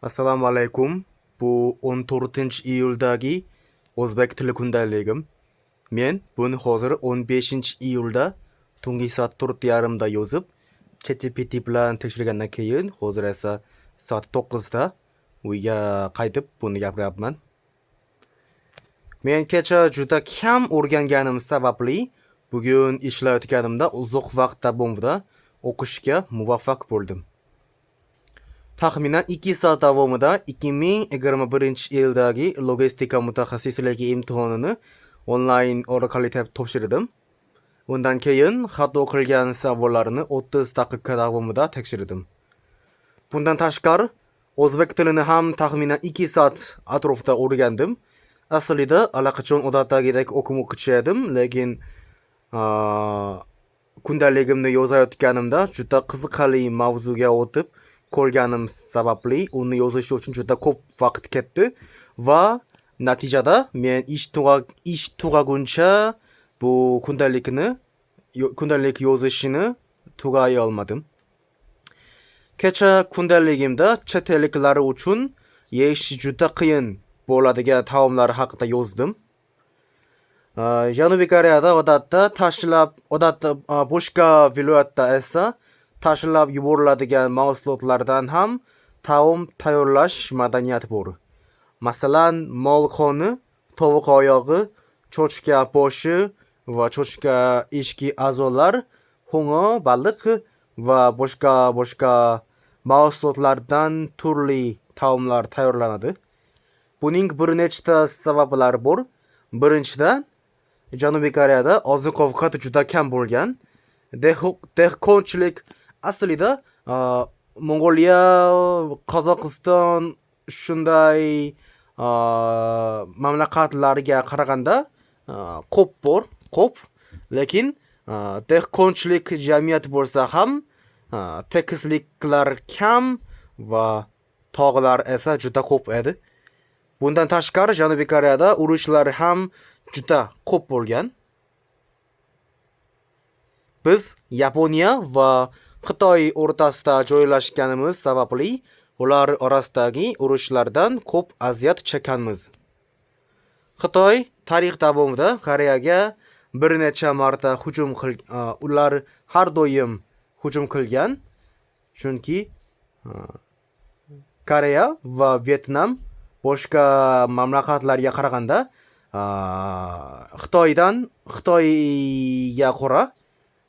Assalomu alaykum. Bu 14-iyuldagi o'zbek tili kundaligim. Men buni hozir 15-iyulda tungi soat 4:30 da yozib, ChatGPT bilan tekshirgandan keyin hozir esa soat 9 da uyga qaytib buni gapiryapman. Men kecha juda kam o'rganganim sababli bugun ishlayotganimda uzoq vaqt davomida o'qishga muvaffaq bo'ldim. Taxminan 2 soat davomida 2021-yildagi logistika mutaxassisligi imtihonini onlayn orqali topshirdim. Undan keyin xato qilgan savollarni 30 daqiqa davomida tekshirdim. Bundan tashqari, o'zbek tilini ham taxminan 2 soat atrofida o'rgandim. Aslida allaqachon odatdagidek o'qimoqchi edim, lekin kundaligimni yozayotganimda juda qiziqarli mavzuga o'tib qolganim sababli uni yozish uchun juda ko'p vaqt ketdi va natijada men ish tugaguncha bu kundalik yozishini tugay olmadim. Kecha kundaligimda chet elliklar uchun yeyish juda qiyin bo'ladigan taomlar haqida yozdim. Janubiy Koreyada odatda boshqa viloyatda esa tashlab yuboriladigan mahsulotlardan ham taom tayyorlash madaniyati bor. Masalan, mol qoni, tovuq oyog'i, cho'chqa boshi va cho'chqa ichki a'zolar, ho'ng'o, baliq va boshqa mahsulotlardan turli taomlar tayyorlanadi. Buning bir nechta sabablari bor. Birinchidan, Janubiy Koreyada oziq-ovqat juda kam bo'lgan. Dehqonchilik aslida Mongoliya, Qozog'iston shunday mamlakatlarga qaraganda ko'p bor, ko'p. Lekin dehqonchilik jamiyati bo'lsa ham tekisliklar kam va tog'lar esa juda ko'p edi. Bundan tashqari, Janubiy Koreyada urushlar ham juda ko'p bo'lgan. Biz Yaponiya va Xitoy o'rtasida joylashganimiz sababli ular orasidagi urushlardan ko'p aziyat chekkanmiz. Xitoy tarix davomida Koreyaga bir necha marta hujum qil, ular har doim hujum qilgan. Chunki Koreya va Vyetnam boshqa mamlakatlarga qaraganda Xitoyga ko'ra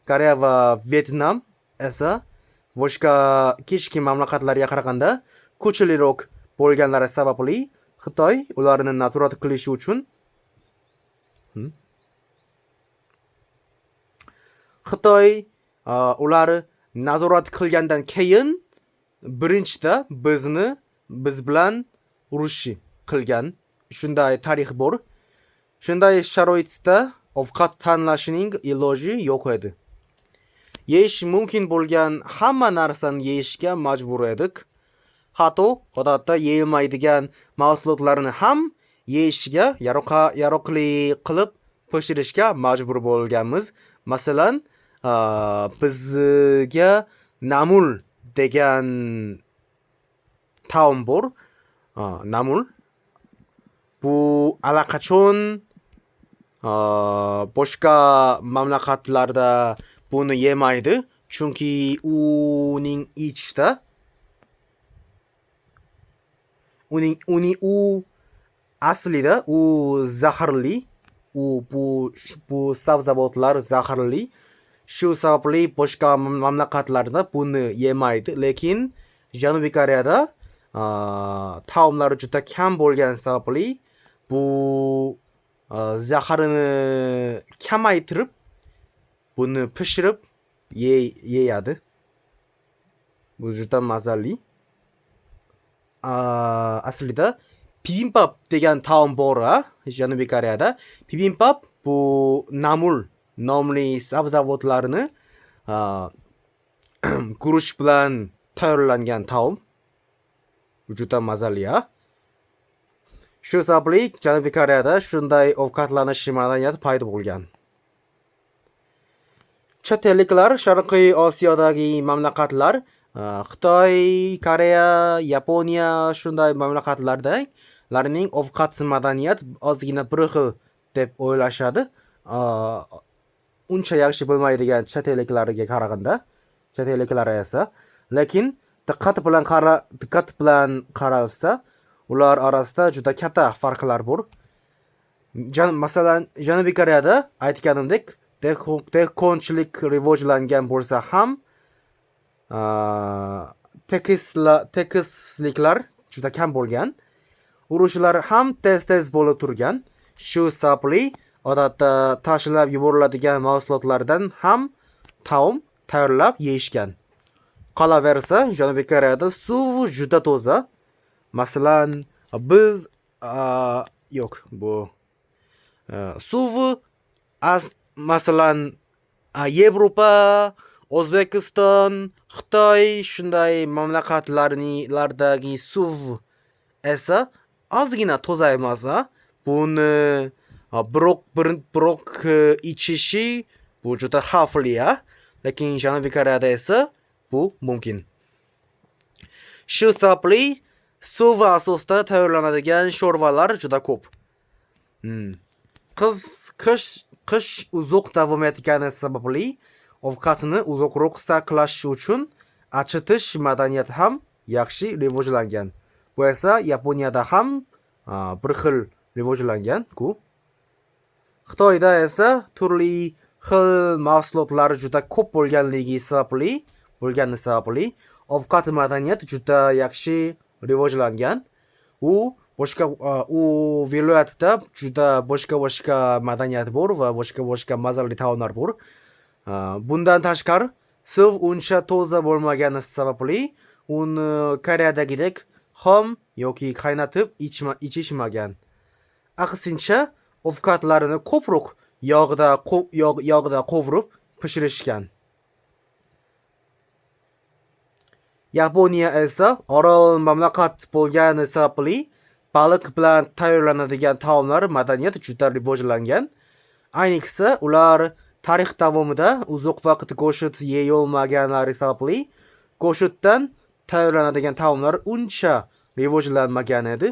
Koreya va Vyetnam esa boshqa kichik mamlakatlarga qaraganda kuchliroq bo'lganlari sababli Xitoy ularni nazorat qilish uchun Xitoy ular nazorat qilgandan keyin birinchida biz bilan urush qilgan. Shunday tarix bor. Shunday sharoitda ovqat tanlashning iloji yo'q edi. Yeyish mumkin bo'lgan hamma narsani yeyishga majbur edik. Hatto odatda yeyilmaydigan mahsulotlarni ham yeyishga yaroqli qilib pishirishga majbur bo'lganmiz. Masalan, bizga namul degan taom bor. Namul. Bu allaqachon boshqa mamlakatlarda buni yemaydi, chunki uning ichida uning uni u aslida u zaharli, u bu sabzavotlar zaharli. Shu sababli boshqa mamlakatlarda buni yemaydi, lekin Janubiy Koreyada taomlari juda kam bo'lgani sababli bu zaharini kamaytirib buni pishirib yeyadi. Bu juda mazali. Aslida bibimbap degan taom bor a, Janubiy Koreyada. Bibimbap bu namul nomli sabzavotlarni guruch bilan tayyorlangan taom. Bu juda mazali a. Shu sababli Janubiy Koreyada shunday ovqatlanish madaniyati paydo bo'lgan. Chet elliklar Sharqiy Osiyodagi mamlakatlar Xitoy, Koreya, Yaponiya shunday mamlakatlarda ularning ovqat madaniyat ozgina bir xil deb o'ylashadi. Uncha yaxshi bilmaydigan chet elliklarga qaraganda, chet elliklar esa, lekin diqqat bilan qaralsa, ular orasida juda katta farqlar bor. Masalan, Janubiy Koreyada aytganimdek, dehqonchilik rivojlangan bo'lsa ham, tekisliklar juda kam bo'lgan. Urushlar ham tez-tez bo'lib turgan. Shu sababli odatda tashlab yuboriladigan mahsulotlardan ham taom tayyorlab yeyishgan. Qolaversa, Janubiy Koreyada suv juda toza. Masalan, biz yo'q, bu suv as masalan, Yevropa, O'zbekiston, Xitoy shunday mamlakatlardagi suv esa ozgina toza emas. Buni biroq ichishi bu juda xavfli, a? Lekin Janubiy Koreyada esa bu mumkin. Shu sababli suv asosida tayyorlanadigan sho'rvalar juda ko'p. Qish uzoq davom etgani sababli ovqatni uzoqroq saqlash uchun achitish madaniyati ham yaxshi rivojlangan. Bu esa Yaponiyada ham bir xil rivojlangan-ku. Xitoyda esa turli xil mahsulotlar juda ko'p bo'lgani sababli ovqat madaniyati juda yaxshi rivojlangan. U viloyatda juda boshqa-boshqa madaniyat bor va boshqa-boshqa mazali taomlar bor. Bundan tashqari, suv uncha toza bo'lmagani sababli uni Koreyadagidek xom yoki qaynatib ichishmagan. Aksincha, ovqatlarni ko'proq yog'da qovurib pishirishgan. Yaponiya esa orol mamlakat bo'lgani sababli baliq bilan tayyorlanadigan taomlar madaniyati juda rivojlangan. Ayniqsa, ular tarix davomida uzoq vaqt go'sht yeyolmaganlari sababli go'shtdan tayyorlanadigan taomlar uncha rivojlanmagan edi.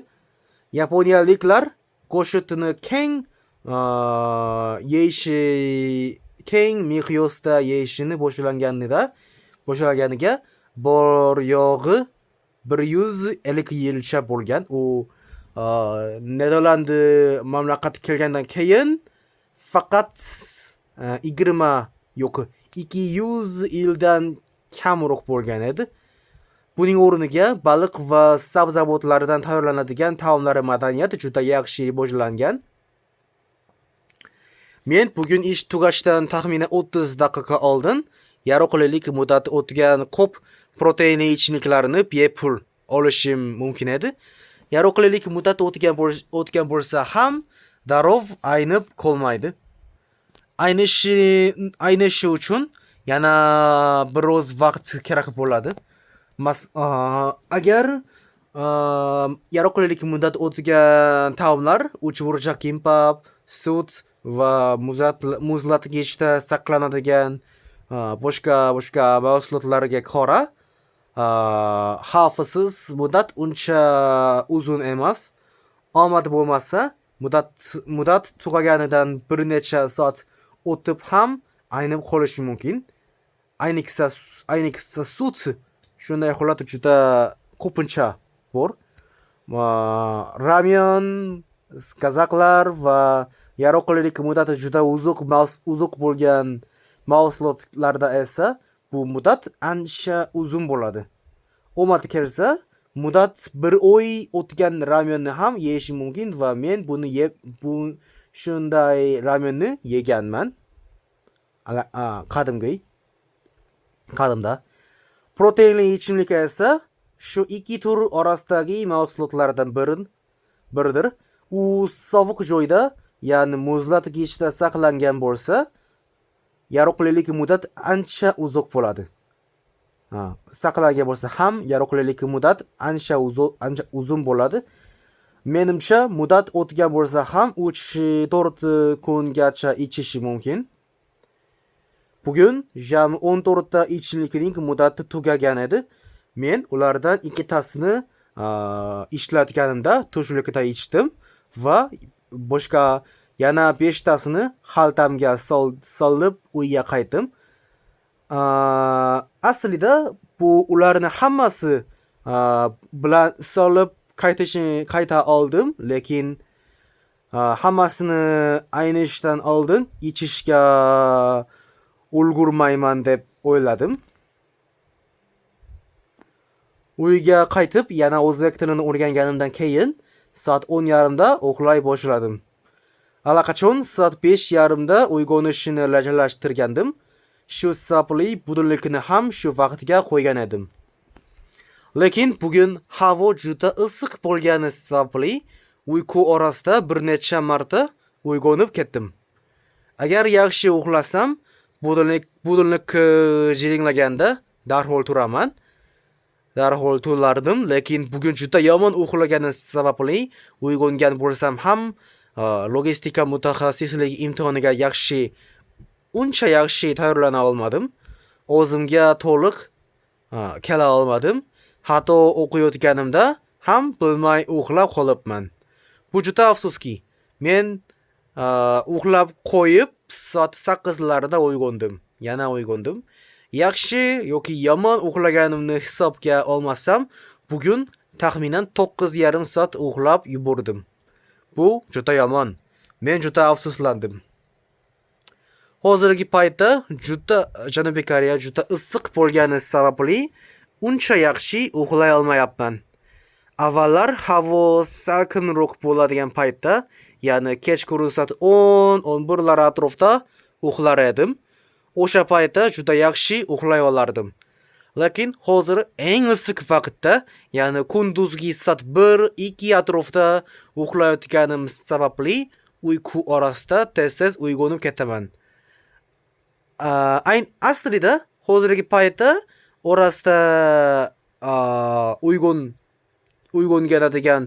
Yaponiyaliklar go'shtni keng miqyosda yeyishini boshlaganiga bor yo'g'i 150 yilcha bo'lgan. U Niderland mamlakatiga kelgandan keyin faqat 20 yo'q, 200 yildan kamroq bo'lgan edi. Buning o'rniga baliq va sabzavotlardan tayyorlanadigan taomlar madaniyati juda yaxshi rivojlangan. Men bugun ish tugashidan taxminan 30 daqiqa oldin yaroqlilik muddati o'tgan ko'p proteinli ichimliklarni bepul olishim mumkin edi. Yaroqlilik muddati o'tgan bo'lsa ham darrov aynib qolmaydi. Aynishi uchun yana biroz vaqt kerak bo'ladi. Agar yaroqlilik muddati o'tgan taomlar uchburchak kimbap, sut va muzlatgichda saqlanadigan boshqa mahsulotlarga ko'ra xavfsiz muddat uncha uzun emas. Omad bo'lmasa, muddat tugaganidan bir necha soat o'tib ham aynib qolishi mumkin. Ayniqsa sut shunday holat juda ko'pincha bor. Ramyon, kazaklar va yaroqlilik muddati juda uzoq bo'lgan mahsulotlarda esa bu muddat ancha uzun bo'ladi. Omad kelsa, muddat bir oy o'tgan ramyonni ham yeyish mumkin va men buni yeb, bu shunday ramyonni yeganman. Qadimgi. Qadimda. Proteinli ichimlik esa shu ikki tur orasidagi mahsulotlardan biridir. U sovuq joyda, ya'ni muzlatgichda saqlangan bo'lsa, yaroqlilik muddat ancha uzoq bo'ladi. Saqlangan bo'lsa ham yaroqlilik muddat ancha uzun bo'ladi. Menimcha, muddat o'tgan bo'lsa ham 3-4 kungacha ichishi mumkin. Bugun jami 14 ta ichimlikning muddati tugagan edi. Men ulardan ikkitasini ishlatganimda tushlikda ichdim va boshqa yana 5 tasini xaltamga solib uyga qaytdim. Aslida bu ularni hammasi bilan solib qaytishni qayta oldim, lekin hammasini aynishdan oldin ichishga ulgurmayman deb o'yladim. Uyga qaytib, yana o'zbek tilini o'rganganimdan keyin soat 10:30da uxlay boshladim. Allaqachon soat 5:30da uyg'onishni rejalashtirgandim. Shu sababli budilnikni ham shu vaqtga qo'ygan edim. Lekin bugun havo juda issiq bo'lgani sababli uyqu orasida bir necha marta uyg'onib ketdim. Agar yaxshi uxlasam, budilnik jiringlaganda darhol turaman. Darhol turardim, lekin bugun juda yomon uxlaganim sababli uyg'ongan bo'lsam ham logistika mutaxassisligi imtihoniga uncha yaxshi tayyorlana olmadim. O'zimga to'liq kela olmadim. Hatto o'qiyotganimda ham bilmay uxlab qolibman. Bu juda afsuski. Men uxlab qo'yib, soat 8larda uyg'ondim. Yana uyg'ondim. Yaxshi yoki yomon uxlaganimni hisobga olmasam, bugun taxminan 9,5 soat uxlab yubordim. Bu juda yomon. Men juda afsuslandim. Hozirgi paytda juda Janubiy Koreya juda issiq bo'lgani sababli uncha yaxshi uxlay olmayapman. Avvallar havo salqinroq bo'ladigan paytda, ya'ni kechqurun soat 10, 11 lar atrofida uxlar edim. O'sha paytda juda yaxshi uxlay olardim. Lekin hozir eng issiq vaqtda, ya'ni kunduzgi soat 1, 2 atrofida uxlayotganim sababli uyqu orasida tez-tez uyg'onib ketaman. Aslida hozirgi paytda orasida uyg'onganadigan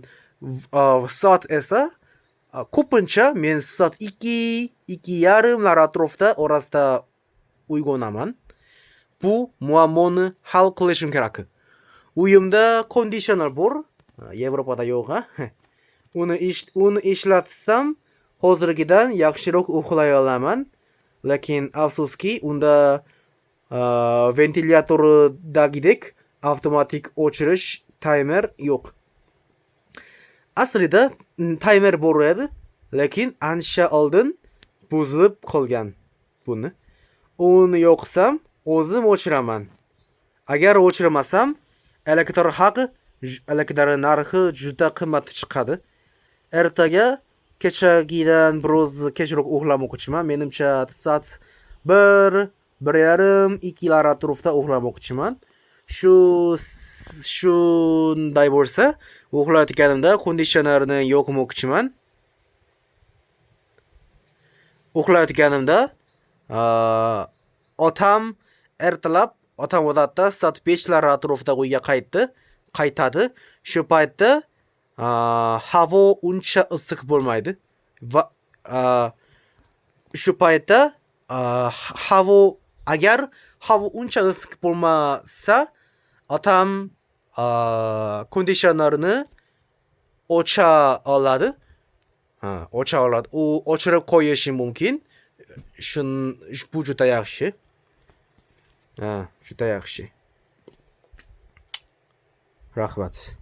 soat esa ko'pincha men soat 2, 2:30lar atrofida orasida uyg'onaman. Bu muammoni hal qilishim kerak. Uyimda konditsioner bor, Yevropada yo'q, ha. Uni ishlatsam hozirgidan yaxshiroq uxlay olaman. Lekin afsuski, unda ventilyatordagidek avtomatik o'chirish taymer yo'q. Aslida taymer bor edi, lekin ancha oldin buzilib qolgan buni. Uni yoqsam o'zim o'chiraman. Agar o'chirmasam, elektr narxi juda qimmat chiqadi. Ertaga kechagidan biroz kechroq uxlamoqchiman. Menimcha, soat 1, 1:30, 2lar atrofida uxlamoqchiman. Shunday bo'lsa, uxlayotganimda konditsionerni yoqmoqchiman. Uxlayotganimda otam ertalab, otam odatda soat 5lar atrofida uyga qaytadi. Shu paytda havo uncha issiq bo'lmaydi va shu paytda havo agar havo uncha issiq bo'lmasa, otam konditsionerni o'cha oladi. Ha, o'cha oladi. U o'chirib qo'yishi mumkin. Bu juda yaxshi. Ha, juda yaxshi. Rahmat.